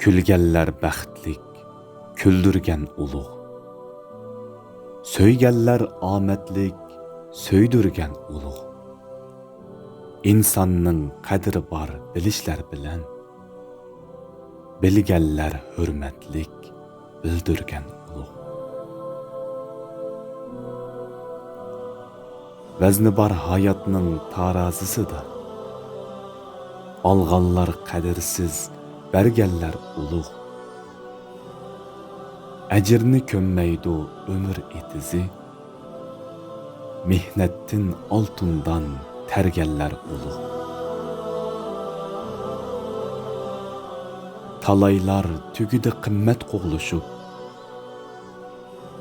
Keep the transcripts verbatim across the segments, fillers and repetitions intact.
كۈلگەنلەر بەختلىك، كۈلدۈرگەن ئۇلۇغ. سۆيگەنلەر ئامەتلىك، سۆيدۈرگەن ئۇلۇغ. ئىنساننىڭ قەدرى بار بىلىشلەر بىلەن، بىلگەنلەر ھۆرمەتلىك، بىلدۈرگەن ئۇلۇغ. ۋەزنى بار ھاياتنىڭ تارازىسىدا، ئالغانلار قەدىرسىز، بەرگەنلەر ئۇلۇغ. ئەجىرنى كۆممەيدۇ ئۆمۈر ئېتىزى، مېھنەتتىن ئالتۇندان تەرگەنلەر ئۇلۇغ. تالايلار تۈگىدى قىممەت قوغلىشىپ،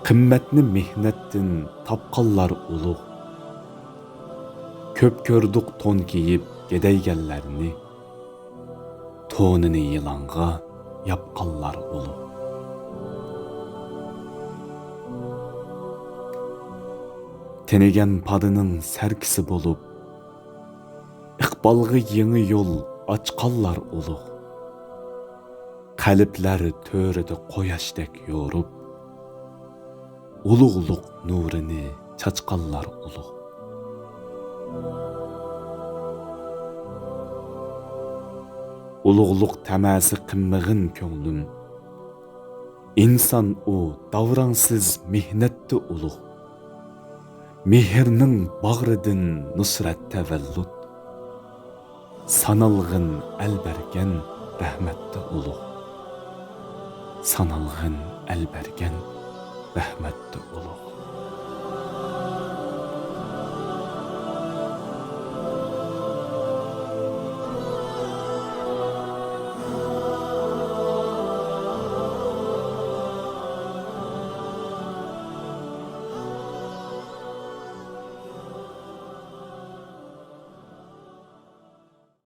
قىممەتنى مېھنەتتىن تاپقانلار ئۇلۇغ. كۆپ كۆردۇق تون كىيىپ گەدەيگەنلەرنى، تونىنى يىلانغا ياپقانلار ئۇلۇغ. تېنىگەن پادىنىڭ سەركىسى بولۇپ، ئىقبالغا يېڭى يول ئاچقانلار ئۇلۇغ. قەلبلەر تۆرىدە قۇياشتەك يورۇپ، ئۇلۇغلۇق نۇرىنى چاچقانلار ئۇلۇغ. ئۇلۇغلۇق تەمەسى قىلمىغىن كۆڭلۈم، ئىنسان ئۇ داۋراڭسىز مېھنەتتە ئۇلۇغ. مېھىرنىڭ باغرىدىن نۇسرەت تەۋەللۇت، سانالغىن ئەل بەرگەن رەھمەتتە ئۇلۇغ. سانالغىن ئەل بەرگەن رەھمەتتە ئۇلۇغ.